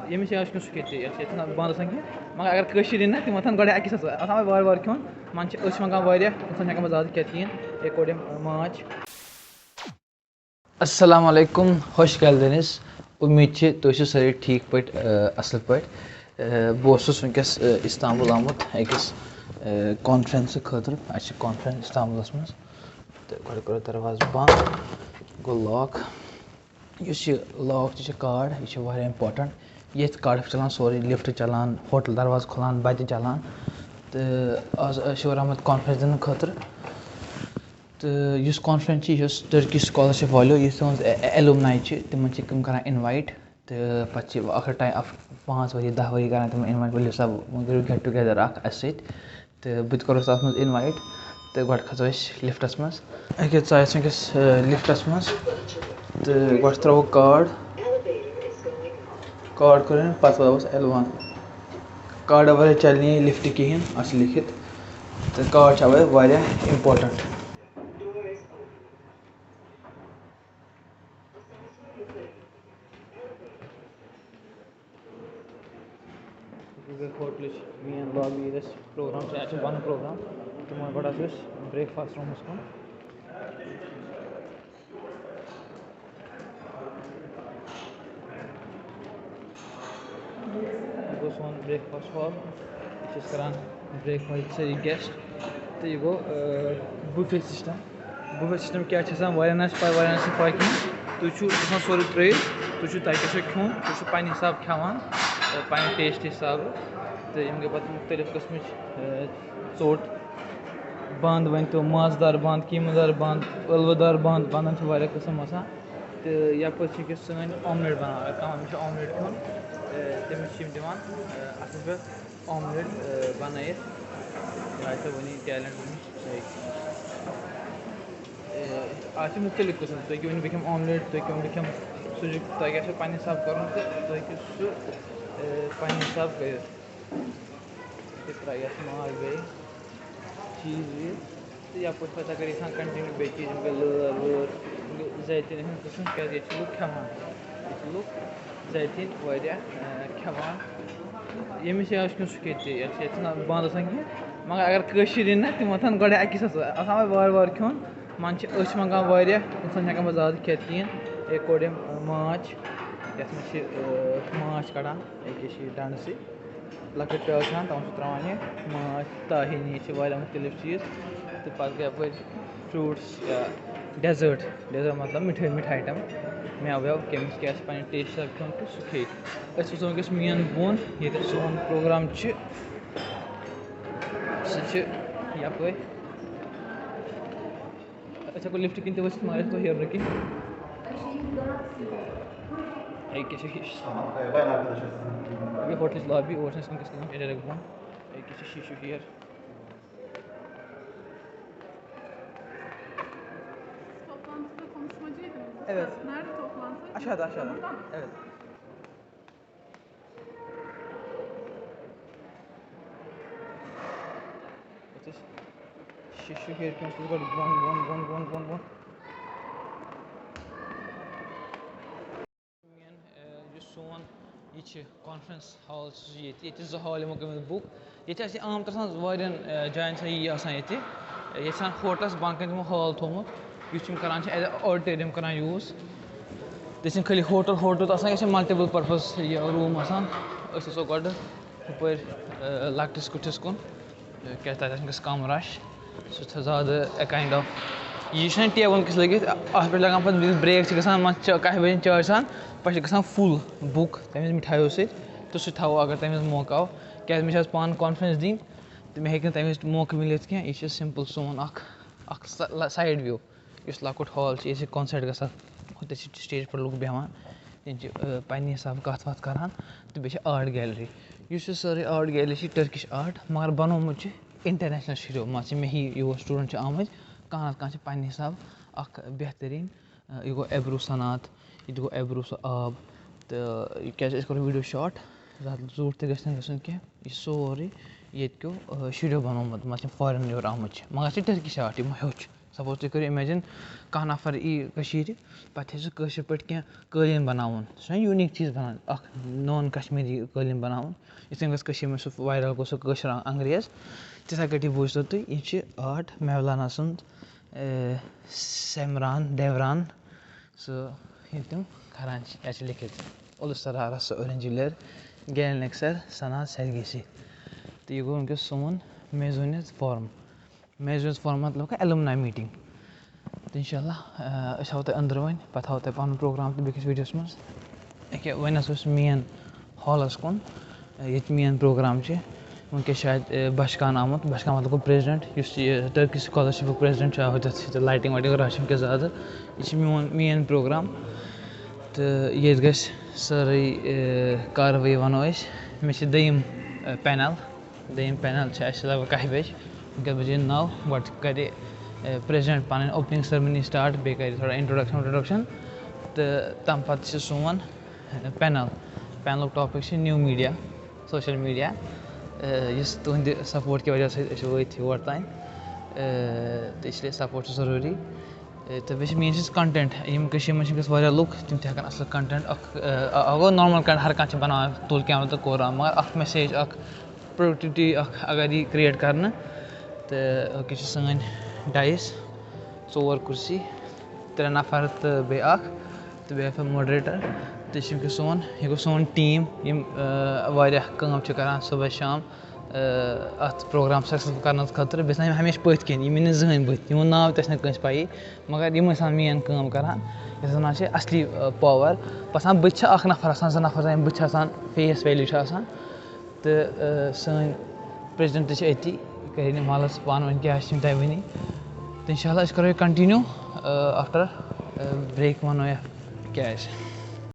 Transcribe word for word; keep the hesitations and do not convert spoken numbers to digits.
ییٚمِس جایہِ آسہِ کھیوٚن سُہ کھیٚیہِ تہِ، یَتھ چھِ یَتھ چھِنہٕ بنٛد آسان کینٛہہ۔ مگر اگر کٲشِرۍ یِن نہ، تِم وۄتھَن گۄڈٕ اَکی ساتہٕ، اَتھ آسان وۄنۍ وارٕ وارٕ کھیوٚن، منٛزٕ چھِ أسۍ چھِ منٛگان واریاہ، اِنسان چھِ ہٮ۪کان پَتہٕ زیادٕ کھٮ۪تھ کِہیٖنۍ۔ یہِ کوٚڑ أمۍ ماچھ۔ السلام علیکم، خۄش کیٛاہ دٔنِس؟ اُمید چھِ تُہۍ چھِو سٲری ٹھیٖک پٲٹھۍ، اَ، اَصٕل پٲٹھۍ۔ اَ، بہٕ اوسُس وٕنکیٚس، اَ، استنبول آمُت أکِس، اَ، کانفرنسہٕ خٲطرٕ۔ اَسہِ چھِ کانفرنس استنبولَس منٛز۔ تہٕ گۄڈٕ کوٚر دروازٕ بنٛد، گوٚو لاک۔ یُس یہِ لاک تہِ چھِ کارڈ، یہِ چھِ واریاہ اِمپاٹَنٛٹ۔ ییٚتھۍ کارڈَس چھِ چَلان سورُے، لِفٹ چَلان، ہوٹَل دروازٕ کھُلان، بَتہِ چَلان۔ تہٕ آز ٲسۍ یور آمٕتۍ کانفرنس دِنہٕ خٲطرٕ۔ تہٕ یُس کانفرنس چھِ، یہِ چھِ ٹٔرکِش سکالرشِپ والیو، یُس تِہُنٛز اے-، اے-، ایلومناے چھِ، تِمَن چھِ تِم کَران اِنوایِٹ۔ تہٕ پَتہٕ چھِ ٲخٕر ٹایم اَف-، پانٛژھ ؤری، دَہ ؤری کَران تِمَن اِنوایِٹ، ؤلِو سا، وۄنۍ کٔرِو گیٹ ٹُگیدَر اَکھ اَسہِ سۭتۍ۔ تہٕ بہٕ تہِ کوٚرُس تَتھ منٛز اِنوایِٹ۔ تہٕ گۄڈٕ کھژو أسۍ لِفٹَس منٛز۔ أکیٛاہ ژاے أسۍ وٕنکیٚس، آ، لِفٹَس منٛز۔ تہٕ گۄڈٕ ترٛاوو کارڈ۔ کارڈ کوٚر أمۍ، پَتہٕ وَنو أسۍ ایل وَن۔ کارڈٕ وَرٲے چَلہِ نہٕ یہِ لِفٹ کِہیٖنۍ، اَتھ چھِ لیٚکھِتھ۔ تہٕ کارڈ چھِ اَوَے واریاہ اِمپاٹَنٛٹ۔ یہِ گٔے ہوٹلٕچ مین لابی، ییٚتہِ اَسہِ پروگرام چھُ، اَتہِ چھُ بَنُن پروگرام۔ تہٕ وۄنۍ گۄڈٕ آسو أسۍ برٛیک فاسٹ روٗمَس کُن۔ یہِ گوٚو سون برٛیک فاسٹ ہال۔ ییٚتہِ چھِ أسۍ کَران برٛیک فاسٹ، ییٚتہِ چھِ سٲری گیسٹ۔ تہٕ یہِ گوٚو، آ، بُفے سِسٹَم۔ بُفے سِسٹَم کیٛاہ چھِ آسان، واریاہَن آسہِ پَے، واریاہَن آسہِ نہٕ پَے کِہیٖنۍ۔ تُہۍ چھُو آسان سورُے ترٛٲیِتھ، تُہۍ چھُو، تۄہہِ کیٛاہ چھُو کھیوٚن، تُہۍ چھُو پنٛنہِ حِساب کھٮ۪وان، آ، پنٛنہِ ٹیسٹ حِسابہٕ۔ تہٕ یِم گٔے پَتہٕ مُختٔلِف قٕسمٕچ، آ، ژوٚٹ۔ بَنٛد ؤنۍ تو، مازدار بَنٛد، قیٖمہٕ دار بَنٛد، ٲلوٕ دار بَنٛد، بَنٛدَن چھِ واریاہ قٕسٕم آسان۔ تہٕ یَپٲرۍ چھِ أکِس سٲنۍ آملیٹ بَناوان۔ اگر کانٛہہ وَنہِ مےٚ چھُ آملیٹ کھیوٚن، تہٕ تٔمِس چھِ یِم دِوان، اَصٕل پٲٹھۍ آملیٹ، بَنٲیِتھ۔ یہِ آسہِ وٕنی ٹیلنٹ وٕنی۔ اَتھ چھِ مُختٔلِف قٕسٕم۔ تُہۍ ہیٚکِو ؤنِتھ، بہٕ کھٮ۪مہٕ آملیٹ، تُہۍ ہیٚکِو ؤنِتھ، بہٕ کھٮ۪مہٕ سُہ چھُ تۄہہِ کیٛاہ چھُ پنٛنہِ حِساب کَرُن تہٕ تُہۍ ہیٚکِو سُہ، پنٛنہِ حِساب کٔرِتھ۔ یہِ ترٛایہِ اَتھ ماز بیٚیہِ، چیٖز ویٖز۔ تہٕ یَپٲرۍ پَتہٕ اگر یَژھان کَنٹِنیوٗ بیٚیہِ چیٖز، یِم گٔے لٲر وٲر، یِم گٔے زیتوٗن ہِنٛدۍ قٕسٕم، کیٛازِ ییٚتہِ چھِ لُکھ کھٮ۪وان، ییٚتہِ چھِ لُکھ زیتوٗن واریاہ، اَ، کھٮ۪وان۔ ییٚمِس جایہِ آسہِ کھیوٚن سُہ کھیٚیہِ تہِ، یَتھ چھِ، یَتھ چھِنہٕ بَنٛد آسان کِہیٖنۍ۔ مگر اگر کٲشِرۍ یِن نہ، تِم وۄتھَن گۄڈَے اَکی ساتہٕ، اَتھ آسان وۄنۍ وارٕ وارٕ کھیوٚن۔ منٛزٕ چھِ أسۍ چھِ منٛگان واریاہ، اِنسان چھِ ہٮ۪کان پَتہٕ زیادٕ کھٮ۪تھ کِہیٖنۍ۔ یہِ کوٚڑ أمۍ، اَ، ماچھ، یَتھ منٛز چھِ، اَ، ماچھ کَڑان، ییٚکیٛاہ چھِ یہِ ڈَنٛڈٕ سۭتۍ۔ لۄکٕٹ پیالہٕ چھِ آسان، تَتھ منٛز چھِ ترٛاوان یہِ ماز، تاہیٖنی چھِ واریاہ مُختٔلِف چیٖز۔ تہٕ پَتہٕ گٔے یَپٲرۍ فروٗٹٕس یا ڈیزٲٹ، ڈیزٲٹ مطلب مِٹھٲے، مِٹھٲے آیٹَم، مٮ۪وٕ وٮ۪وٕ، کٔمِس کیٛاہ آسہِ پنٕنۍ ٹیسٹ حساب کھیوٚن تہٕ سُہ کھیٚیہِ۔ أسۍ وٕچھو وٕنکیٚس مین بۄن، ییٚتٮ۪تھ سون پروگرام چھِ، سُہ چھِ یَپٲرۍ۔ أسۍ ہٮ۪کو لِفٹ کِنۍ تہِ ؤسِتھ، مگر أسۍ گژھو ہیرنہٕ کِنۍ۔ أکیٛاہ چھِ یہِ ہوٹلٕچ لابی، اور چھِ أسۍ وٕنکیٚس گژھان ڈایریکٹ بۄن۔ أکیٛاہ چھِ شیٖشہٕ ہیر۔ Toplantıda konuşmacıydınız, değil mi? Evet. Nerede toplantıydınız? Aşağıda, aşağıda. Burada mı? Evet. Ateş. Şişi herkes burada. Bon, bon, bon, bon, bon, bon. یُس سون یہِ چھِ کانفرنس ہال چھُ ییٚتہِ، ییٚتہِ چھِ زٕ ہال یِمو کٔرمٕتۍ بُک۔ ییٚتہِ چھِ اَسہِ عام طور آسان واریاہَن، آ، جایَن چھِ یی آسان ییٚتہِ۔ ییٚتہِ چھِ آسان ہوٹلَس بۄنہٕ کَنہِ تِمو ہال تھوٚومُت، یُس چھِ یِم کَران چھِ as a auditorium کَران use۔ ییٚتہِ چھِنہٕ خٲلی ہوٹل، ہوٹل تہٕ آسان، ییٚتہِ چھِ multiple purpose یہِ room آسان۔ أسۍ وَسو گۄڈٕ ہُپٲرۍ، آ، لۄکٹِس کُٹھِس کُن۔ کیٛازِ تَتہِ آسہِ وٕنکیٚس کَم rush۔ سُہ چھُ زیادٕ a kind of، یہِ چھُنہٕ ٹیبَن کِس لٔگِتھ، اَتھ پٮ۪ٹھ لَگان پَتہٕ ییٚلہِ break چھِ گژھان، منٛزٕ چھِ کَہہِ بَجہِ چاے چھِ آسان، پَتہٕ چھِ گژھان full book تَمہِ وِزِ مِٹھایو سۭتۍ، تہٕ سُہ تہِ تھاوو اگر تَمہِ وِزِ موقعہٕ آو، کیٛازِ مےٚ چھِ آز پانہٕ conference دِنۍ، تہٕ مےٚ ہیٚکہِ نہٕ تَمہِ وِزِ موقعہٕ مِلِتھ کینٛہہ۔ یہِ چھِ simple سون اَکھ، اَکھ سا-، side view۔ یُس لۄکُٹ ہال چھُ، ییٚتہِ چھِ concert گژھان، ہوٚتہِ چھِ stage پٮ۪ٹھ لُکھ بیٚہوان، تِم چھِ، آ، پننہِ حسابہٕ کَتھ وَتھ کَران تہٕ بیٚیہِ چھِ art gallery۔ یُس یہِ سٲرٕے art gallery چھِ Turkish art، مگر بَنومُت چھِ international شُریو، مان ژٕ مےٚ ہی یور student چھِ آمٕتۍ، کانٛہہ نَتہٕ کانٛہہ چھِ پننہِ حسابہٕ اَکھ بہتریٖن، آ، یہِ گوٚو Ebru صنعت، یہِ تہِ گوٚو Ebru سُہ آب، تہٕ یہِ کیٛازِ أسۍ کَرو video short، زیادٕ زیوٗٹھ تہِ گژھِ نہٕ گژھُن کینٛہہ، یہِ چھِ سورُے ییٚتہِ کیو، آ، شُریو بَنومُت، مان ژٕ یِم foreign یور آمٕتۍ چھِ، مگر چھِ Turkish art، یِمو ہیوٚچھ۔ سپوز تُہۍ کٔرِو اِمیجِن، کانٛہہ نفر یی کٔشیٖرِ، پَتہٕ ہیٚکہِ سُہ کٲشِر پٲٹھۍ کینٛہہ قٲلیٖن بَناوُن، سُہ چھُنہ یوٗنیٖک چیٖز بَنان، اَکھ نان کشمیٖری قٲلیٖن بَناوُن۔ یِتھ کٔنۍ گژھِ کٔشیٖرِ منٛز سُہ وایرَل گوٚو سُہ کٲشُر انٛگریز، تِتھَے کٲٹھۍ بوٗزتو تُہۍ، یہِ چھِ آرٹ مولانا سُنٛد، اے، سیمران دیوران، سُہ ییٚلہِ تِم کھران چھِ، یہِ چھِ لیٚکھِتھ، اُلُس سرارَس سُہ اورنجی لیر، گیلنِک سر سنا سرگیسی۔ تہٕ یہِ گوٚو وٕنکیٚس سون میزونِز فورم۔ میزونِز فورم مطلب گوٚو ایلومناے میٖٹِنٛگ۔ تہٕ اِنشاء اللہ، آ، أسۍ ہاوو تۄہہِ أنٛدرٕ وۄنۍ، پَتہٕ ہاوو تۄہہِ پَنُن پروگرام تہٕ بیٚیہِ کِس ویٖڈیوَس منٛز۔ أکیٛاہ وۄنۍ ہسا اوس مین ہالَس کُن، ییٚتہِ مین پروگرام چھِ۔ وٕنکیٚس چھِ اَتہِ، اے، بَشکان آمُت، بَشکان مطلب گوٚو پریزیڈنٹ، یُس یہِ ٹرکی سکالرشِپُک پریزیڈنٹ چھُ، اَوَے تَتھ سۭتۍ لایٹِنٛگ وایٹِنٛگ رَش چھِ وٕنکیٚس زیادٕ۔ یہِ چھِ میون مین پروگرام۔ تہٕ ییٚتہِ گژھِ سٲرٕے، اے، کاروٲیی وَنو أسۍ۔ مےٚ چھِ دوٚیِم، اے، پینل، دوٚیِم پینل چھِ اَسہِ لگ بگ کَہہِ بَجہِ، وٕنکیٚس بَجے نَو۔ گۄڈٕ کَرِ، اے، پریزیڈنٹ پَنٕنۍ اوپننگ سرمنی سٹارٹ، بیٚیہِ کَرِ تھوڑا انٹروڈکشن وِنٹروڈکشن، تہٕ تَمہِ پَتہٕ چھِ سون پینل۔ پینلُک ٹاپِک چھِ نیو میٖڈیا، سوشل میٖڈیا۔ اے، یُس تُہٕنٛدِ سپورٹ کہِ وجہ سۭتۍ أسۍ وٲتۍ یور تام۔ اے، تہٕ اس لیے سپورٹ چھُ ضروٗری۔ اے، تہٕ بیٚیہِ چھِ میٲنۍ چیٖز کنٹینٹ، یِم کٔشیٖرِ منٛز چھِ وٕنکیٚس واریاہ لُکھ، تِم تہِ ہٮ۪کن اَصٕل کنٹینٹ اکھ، اے، اکھ گوٚو نارمل کنٹینٹ، ہر کانٛہہ چھِ بناوان، تُل کیمرا تہٕ کوٚر آن، مگر اکھ میسیج، اکھ پروڈکٹیوٹی اکھ اگر یہِ کریٹ کرنہٕ، تہٕ وٕنکیٚس چھِ سٲنۍ ڈایِس، ژور کُرسی، ترٛےٚ نفر تہٕ بیٚیہِ اکھ، تہٕ بیٚیہِ اکھ ماڈریٹر۔ تہٕ یہِ چھِ وٕنکیٚس سون، یہِ گوٚو سون ٹیٖم، یِم، آ، واریاہ کٲم چھِ کران صُبحس شام، آ، اَتھ پروگرام سکسیسفل کرنہٕ خٲطرٕ۔ بیٚیہِ چھِ آسان یِم ہمیشہِ پٔتھۍ کِنۍ، یِم یی نہٕ زٕہٕنۍ بٔتھۍ، یِہُنٛد ناو تہِ آسہِ نہٕ کٲنٛسہِ پَیی، مگر یِم ٲسۍ آسان مین کٲم کران۔ یَتھ زَن چھِ اَصلی، آ، پاور۔ باسان بٕتھِ چھِ اکھ نفر آسان، زٕ نفر آسان، یِم بٕتھِ چھِ آسان، فیس ویلیو چھِ آسان۔ تہٕ، آ، سٲنۍ پریزیڈنٹ تہِ چھِ أتی، کَرِ یہِ محلَس پانہٕ ؤنۍ کیٛاہ آسہِ یِم تۄہہِ ؤنی۔ تہٕ اِنشاء اللہ أسۍ کَرو یہِ کنٹِنیو، آ، آفٹر، آ، بریک وَنو یا کیٛاہ آسہِ۔